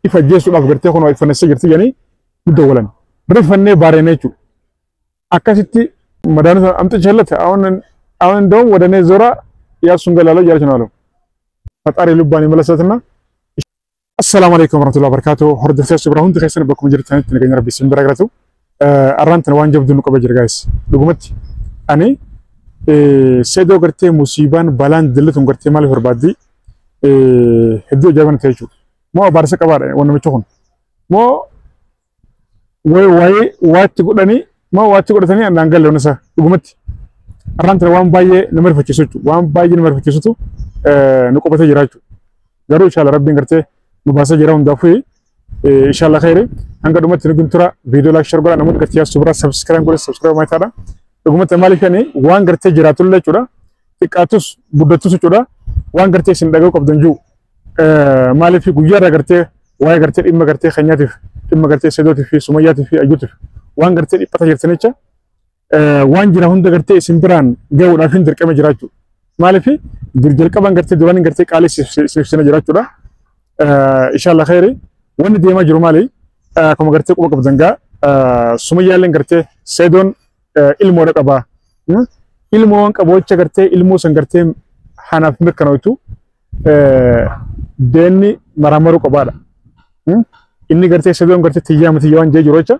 Ifa ajjeesuudhaaf gartee kunoo ifannessee jirti jedhanii nu dawwalan. Rifannee baareenee jechuudha. Akkasitti madaanota አምጥቼለት አሁን አሁን እንደውም ወደ እኔ ዞራ ያሱን ገላለው እያለች ነው አለው። ፈጣሪ ልቧን ይመለሰትና። Assalaamu alaikum warahmatullahi wabarakatuh. Hordoftoota bira hundi keessan bakkuma jirtanitti nageenya Rabbii isin bira galatu. Arraan tana waan jabdu nu qaba jira guys. Dhugumatti ani Seedoo gartee musiibaan balaan dillatuun gartee maaliif barbaaddi, hedduu ajaa'iba ta'e jechuudha. Moo abaarsa qabaadha waan namichi kun. Moo waa'ee waatti godhanii, moo waatti godhatanii andaan galle isaa dhugumatti. Arraan tana waan baay'ee nama rifachiisu jechuudha. Waan baay'ee nama rifachiisutu nu qabatee jira jechuudha. Garuu inshallah Rabbiin gartee nu baasee jira. Hundaafuu inshallah khayri, hanga dhumatti nu tura. Viidiyoo like, share godhaa. Namoonni gartee yaasuu bira subscribe godhe, subscribe maayitaadha. Dhugumatti maaliif ani waan gartee jiraatullee jechuudha. Xiqqaatus guddattus jechuudha. Waan gartee isin dhaga'uu qabdan jiru. Maaliif guyyaa irraa gartee waa'ee gartee dhimma gartee keenyaatiif, dhimma gartee Seedootiif fi Sumayyaatiif fi Ayyuutiif waan gartee dhiphata jirtanicha waan jira hunda gartee isin biraan gahuudhaaf hin dirqame jiraachuu. Maaliif jalqaban gartee duraan gartee qaalii isiniif sina jiraachuudha. Inshallah khayri, wanni deemaa jiru maali? Akkuma gartee quba qabdan gaa, Sumayyaalleen gartee Seedoon ilmoodha qabaa. Ilmoo waan qabu jecha gartee ilmoo san gartee hanaaf mirkanootu deenni maramaruu qabaadha. Inni gartee Seedoon gartee tiyyaa miti waan jee jiru jecha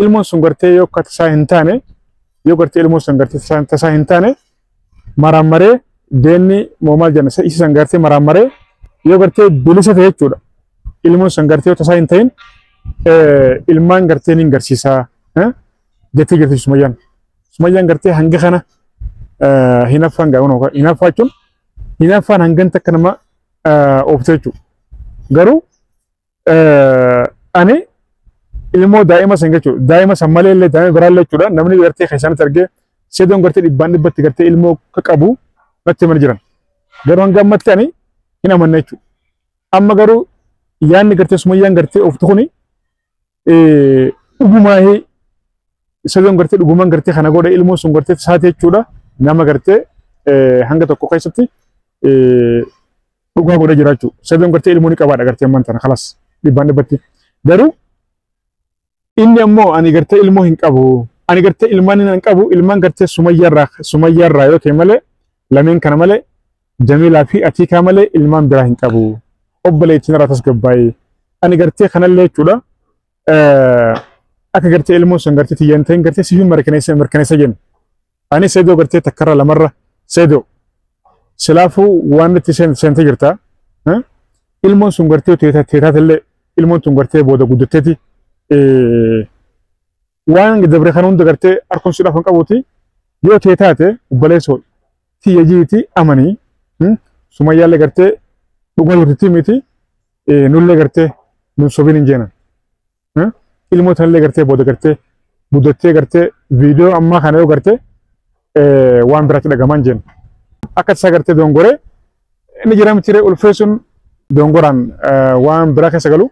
ilmoon sun gartee yoo akka tasaa hin taane, yoo gartee ilmoon sun gartee tasaa hin taane, maramaree deenni moo maal jenna, isa san gartee maramaree yoo gartee bilisa ta'e jechuudha. Ilmoon sun gartee yoo tasaa hin ta'in ilmaan gartee ni garsiisaa jettee jirti Sumayyaan. Sumayyaan gartee hanga kana hinaffaan gaa, hinaffaa jechuun hinaffaan hangan takka nama oofte jechuudha. Garuu ani ilmoo daa'ima san jechuudha. Daa'ima san malee illee daa'ima biraallee jechuudha. Namni gartee keessaanitti argee Seedoon gartee dhibbaan dhibbatti gartee ilmoo akka qabu natti himanii jiran. Garuu hanga ammatti ani hin amanne jechuudha. Amma garuu yaadni gartee Sumayyaan gartee ooftu kuni dhugumaahee Seedoon gartee dhugumaan gartee kana godhe, ilmoo sun gartee saate jechuudha. Nama gartee hanga tokko keessatti dhugaa godhee jira jechuudha. Seedoon gartee ilmoo ni qabaadha gartee ammaan tana خلاص dhibbaan dhibbatti. Garuu inni ammoo ani gartee ilmoo hin qabu. Ani gartee ilmaan hin qabu, ilmaan gartee Sumayyaarraa yoo ta'e malee, lameen kana malee, Jamiilaa fi Atiikaa malee ilmaan biraa hin qabu. Obboleettiin irraa tasgabbaa'ee. Ani gartee kanallee jechuudha. Akka gartee ilmoon sun gartee tiyyaan ta'in gartee siifin mirkaneessa jenna. Ani Seedoo gartee takkarra lamarra, Seedoo silaafuu waan itti seentee jirta. Ilmoon sun gartee teetaatillee, ilmoon sun gartee booda guddatteeti. Waan dabre kan hunda gartee harkumsuudhaaf hin qabuuti. Yoo teetaate obboleessoo tiyya jiiti amanii, Sumayyaallee gartee dhugaa jirti miti, nullee gartee nun sobin hin jeenan. Ilmoo tanallee gartee booda gartee guddattee gartee viidiyoo ammaa kana yoo gartee waan biraatti dhagamaan jenna. Akka tasaa gartee dongoree inni jira miti ulfee sun dongoraan waan biraa keessa galu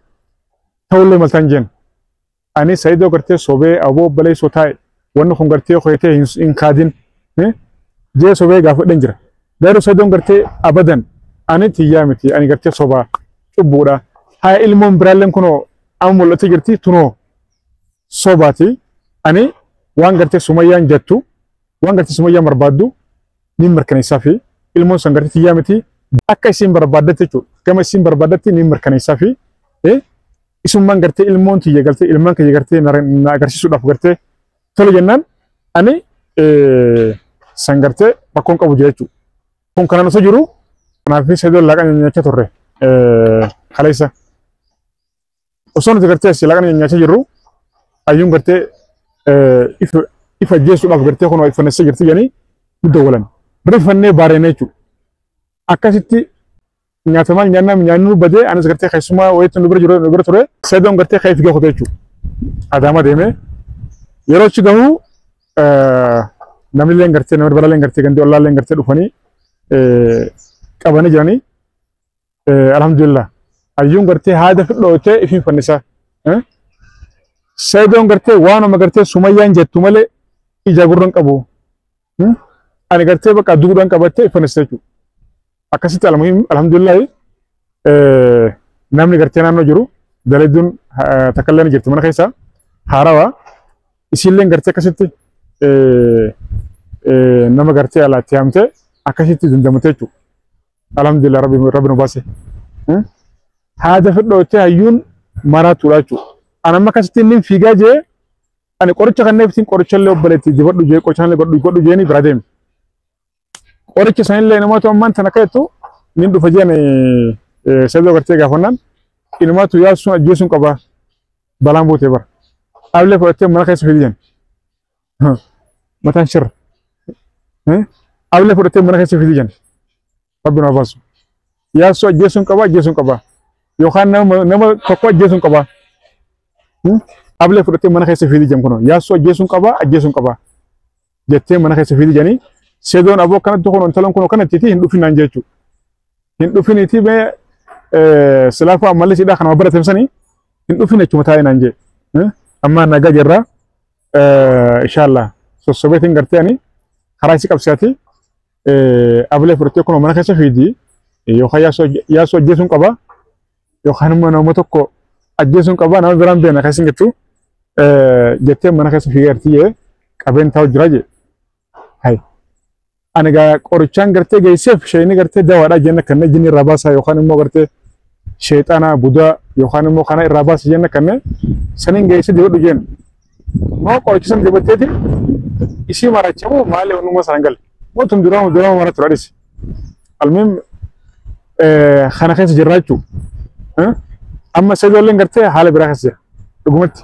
ta'ullee maltaan jenna. Ani Saayidoo gartee sobee, aboo obboleessoo taa'e, wanni kun gartee hoyitee hin kaadin jee sobee gaafadhan jira. Garuu Saayidoon gartee abadan ani tiyyaa miti, ani gartee sobaa cubbuudha. Haa ilmoon biraalleen kunoo amma mul'atee jirti, tunoo sobaati. Ani waan gartee Sumayyaan jettu, waan gartee Sumayyaan barbaaddu ni mirkaneessaa fi ilmoon sun gartee tiyyaa miti akka isiin barbaaddetti jechuudha. Gama isiin barbaaddetti ni mirkaneessaa fi isummaan gartee ilmoon tiyya gartee ilmaan kiyya gartee na agarsiisuudhaaf gartee tole jennaan ani san gartee rakkoon qabu jira jechuudha. Kun kanaan osoo jiru kanaaf Seedoon laaqana nyaachaa turre kaleessa. Osoo nuti gartee asii laaqana nyaachaa jirru ayyuun gartee ifa ajjeesuudhaaf gartee kunoo ifannessee jirti jedhanii nu dawwalan. Rifannee baareenee jechuudha. Akkasitti nyaata maal nyaannaa nyaanni nu badee, anis gartee keessumaa wayiitti nu bira jiru nu bira ture. Seedoon gartee ka'ee fiigee kute jechuudha. Adaama deemee yeroo achi gahu namni illee gartee namni biraallee gartee gandii ollaallee gartee dhufanii qabanii jiranii. Alhamdulillah. Ayyuun gartee haada fidhootee ifiin fannisaa. Seedoon gartee waanuma gartee Sumayyaan jettu malee ija gurra hin qabu. Ani gartee bakka duudhaan qabattee iffanniste jechuudha. Akkasitti alhamdulillah, namni gartee naannoo jiru Dalayduun takka illee jirti mana keessa haarawaa isiillee gartee akkasitti nama gartee alaatti yaamtee akkasitti dandamate jechuudha. Alhamdulillah rabbi nu baase. Haada fedhoottee hayyuun maraatuudha jechuudha. Ani amma akkasitti inni fiigaa jee ani qoricha kanneen ittiin qoricha illee obboleetti dibadhu jee qoricha illee godhu jeeni bira deeme. Qoricha sanillee namoota ammaan tana akka jettu ni dhufa jeen sadoo gartee gaafannaan ilmaatu yaasuun ajjeesuun qaba balaan buutee bara. Ablee fudhattee mana keessa fidi jeen. Mataan shirra. Ablee fudhattee mana keessa fidi jeen. Rabbi nu baasu. Yaasuu ajjeesuun qaba ajjeesuun qaba. Yookaan nama tokko ajjeesuun qaba. Ablee fudhattee mana keessa fidi jeen kunoo yaasuu ajjeesuun qaba ajjeesuun qaba. Jettee mana keessa fidi jedhanii seedoon aboo akkanatti kun intalan kun akkanatti hin dhufinaan jechuudha. Hin dhufiniiti mee silaafuu ammallee sidhaa kanuma baratamsanii hin dhufin jechuudha taa'ee naan jee. Amma nagaa jirra inshallah sossobeetiin gartee ani karaa isi qabsiyaati ablee fudhattee kun mana keessa fiidi yookaan yaasuu ajjeesuun qaba yookaan immoo nama tokko ajjeesuun qaba nama biraan beena keessa hin jettu jettee mana keessa fiigarti jee qabeen taa'u jira jee. Hai. Ani gaa qorichaan gartee geesseef sheeyni gartee dawaadha jenna kanne jinni irraa baasaa yookaan immoo gartee sheexana budaa yookaan immoo kana irraa baasa jenna kanne saniin geesse dibadhu jeen. Moo qoricha san dibatteeti isii marachamoo maali onnummaa sana gale. Mootum duraan mara tura dhisi. Almuhim kana keessa jirra jechuudha. Amma sajoolleen gartee haala biraa keessa jira. Dhugumatti.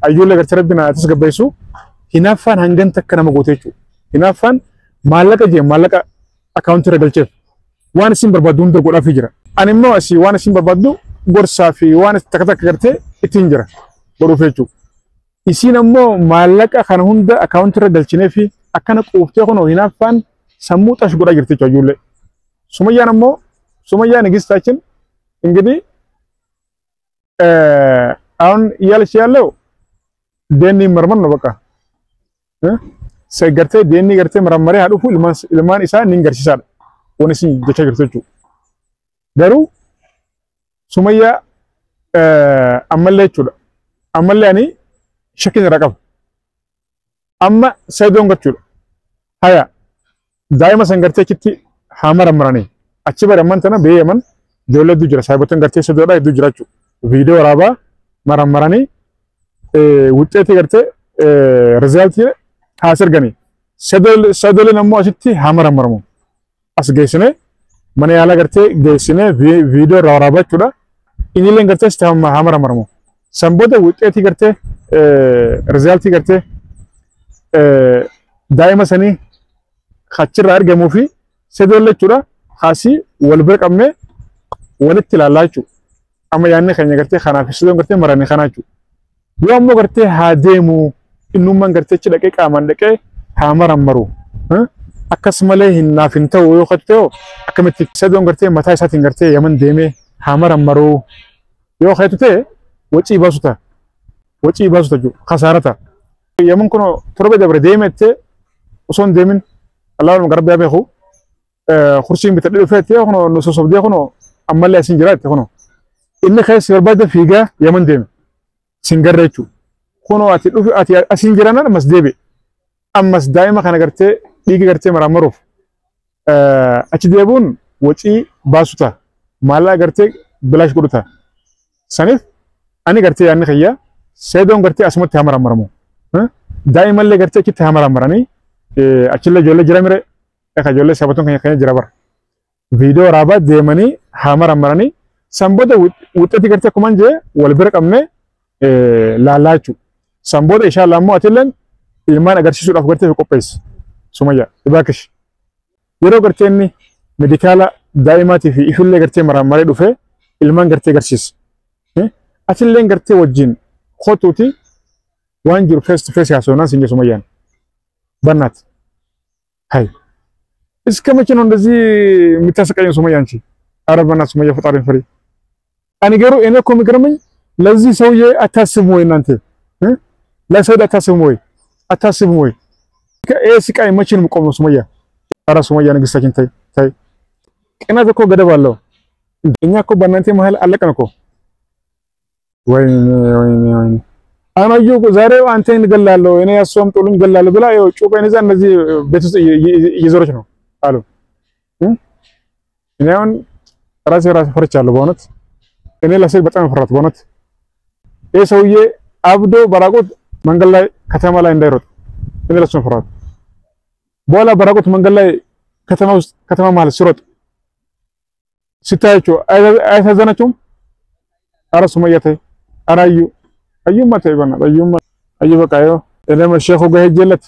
Ayyuullee gartee rabbi na tasgabbeessu hinaaffaan hangan takka nama goote jechuudha. Hinaaffaan maallaqa jee maallaqa akkaawuntii irra galcheef waan isin barbaaddu hunda godhaafii jira. Ani immoo asii waan isin barbaaddu gorsaa fi waan takka takka gartee ittiin jira godhuuf jechuudha. Isiin ammoo maallaqa kana hunda akkaawuntii irra galchinee fi akkana quuftee kunoo hinaaffaan sammuu xash godhaa jirti jechuudha ijoollee. Sumayyaan ammoo Sumayyaa ንግስታችን እንግዲህ አሁን እያለች ያለው ዴኒ መርመር ነው። በቃ gartee deemni gartee marammaree haa dhufu ilmaan isaa ni garsiisaadha. Wanni isin jechaa jirtu jechuudha. Garuu Sumayyaa ammallee jechuudha. Ammallee ani shakkiin irraa qaba. Amma Sayidoon jechuudha. Haya daa'ima san gartee achitti haa marammaranii. Achi bari amman tana biyya Yaman ijoollee hedduu jira. Saayiboottan gartee Sayidoodhaa hedduu jira jechuudha. Viidiyoo waraabaa marammaranii wuxxeetii gartee rizaaltii haa sirganii. Sayidooliin ammoo asitti haa marammaramu. As geessinee mana yaalaa gartee geessinee viidiyoo irraa waraabaa jechuudha. Innilleen gartee asitti haa marammaramu. San booda wuxxeetii gartee rizaaltii gartee daa'ima sanii achirraa argamuu fi Sayidoollee jechuudha haasii wal bira qabnee walitti ilaallaa jechuudha. Amma yaadni keenya gartee kanaaf Sayidoon gartee maranii kanaa jechuudha. Yoo ammoo gartee haa deemu innummaan gartee achi dhaqee qaamaan dhaqee haa marammaru. Akkasumallee hin naaf hin ta'u yoo ta'e akkamitti Sayidoon gartee mataa isaatiin gartee Yaman deemee haa marammaru yoo ta'e wacii baasu ta'a. Wacii baasu ta'a jechuudha. Kasaara ta'a. Yaman kun torba dabre deemettee osoo hin deemin Allahumma garbi beeku kursiin bitadhee dhufeettee kunoo nu sosobdee kunoo ammallee asin jira jette kunoo. Inni keessa barbaada fiigaa Yaman deeme. Sin garra jechuudha. Kunoo ati dhufi ati asin jiranaan ammas deebi'e. Ammas daa'ima kana gartee dhiiga gartee marammaruuf achi deebi'uun wacii baasu ta'a. Maallaqa gartee bilaash godhu ta'a. Saniif ani gartee yaadni kiyya Sayidoon gartee asumatti haa marammaramu. Daa'imallee gartee achitti haa marammaranii achillee ijoollee jira mire eka ijoollee sabatoon keenya keenya jira bara. Viidiyoo waraabaa deemanii haa marammaranii san booda wuxxeetii gartee akkumaan jee wal bira qabnee laallaa jechuudha. San booda inshallah ammoo atilleen ilmaan agarsiisuudhaaf gartee qopheessi. Sumayyaa ibaakish. Yeroo gartee inni medikaala daa'imaatii fi ifillee gartee marammaree dhufee ilmaan gartee agarsiisa. Atilleen gartee wajjin kootuuti waan jiru face to face haasofnaan siin Sumayyaan. በእናት ሀይ እስከ መቼ ነው እንደዚህ የምታሰቃየን ሱመያ አንቺ? ኧረ በእናት ሱመያ ፈጣሪን ፍሪ። እኔ ገሩ እኔ እኮ የሚገርመኝ ለዚህ ሰውዬ አታስብም ወይ እናንተ? ለሰውዬ አታስብም ወይ? አታስብም ወይ? ይሄ ስቃይ መቼ ነው የሚቆመው ሱመያ? ኧረ ሱመያ ንግስታችን ተይ ተይ። ቅናት እኮ ገደብ አለው። እኛ እኮ በእናንተ መሀል አለቀን እኮ። ወይኔ ወይኔ ወይኔ አሁን ዛሬ አንተን እገላለሁ እኔ ያሱ አምጡልኝ እገላለሁ ብላ ይኸው ጩቤን ይዛ እነዚህ ቤት ውስጥ እየዞረች ነው አሉ። እኔ አሁን ራሴ ፈርቻለሁ በእውነት። እኔ ለሴት በጣም ፈራት በእውነት። ይሄ ሰውዬ አብዶ በራቁት መንገድ ላይ ከተማ ላይ እንዳይሮጥ እኔ ለሱ ፈራት። በኋላ በራቁት መንገድ ላይ ከተማ ውስጥ ከተማ መሀል ሲሮጥ ሲታያችሁ አያሳዝናችሁም? ኧረ ሱመያ ተይ፣ ኧረ አዩ አዩማ ተይ፣ በእናትህ አዩማ አዩ በቃ ይኸው እኔም ሼኹ ጋር ሄጄለት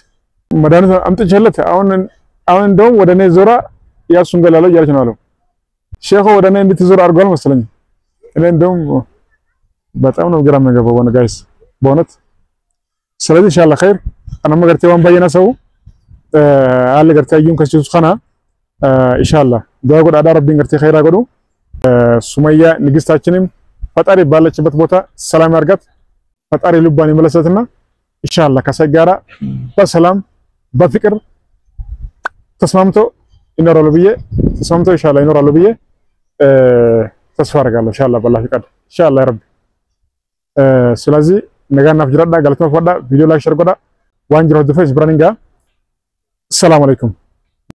መድኃኒት አምጥቼለት አሁን አሁን እንደውም ወደ እኔ ዞራ ያሱን ገላለሁ እያለች ነው አለው። ሼኹ ወደ እኔ እንድትዞር አድርጓል መሰለኝ። እኔ እንደውም በጣም ነው ግራ የሚገባው በሆነ guys በእውነት። ስለዚህ ኢንሻአላህ ኸይር anama gartee waan baay'ee nasa'u haalli gartee ayyuun kasiisu kana ኢንሻአላህ ዱዓ godhaadhaa rabbiin gartee khayraa godhu ሱመያ ንግስታችንም ፈጣሪ ባለችበት ቦታ ሰላም ያርጋት፣ ፈጣሪ ልቧን ይመለሰትና ኢንሻአላህ ከሰይድ ጋራ በሰላም በፍቅር ተስማምቶ ይኖራሉ ብዬ ተስማምቶ ኢንሻአላህ ይኖራሉ ብዬ ተስፋ አደርጋለሁ። ኢንሻአላህ በአላህ ፍቃድ ኢንሻአላህ ረቢ። ስለዚህ nagaan naaf jiraadhaa, galatuma fudhadhaa, viidiyoo like share godhaa, waan jiru hordofee biraan hin ga'a. Assalaamu alaikum.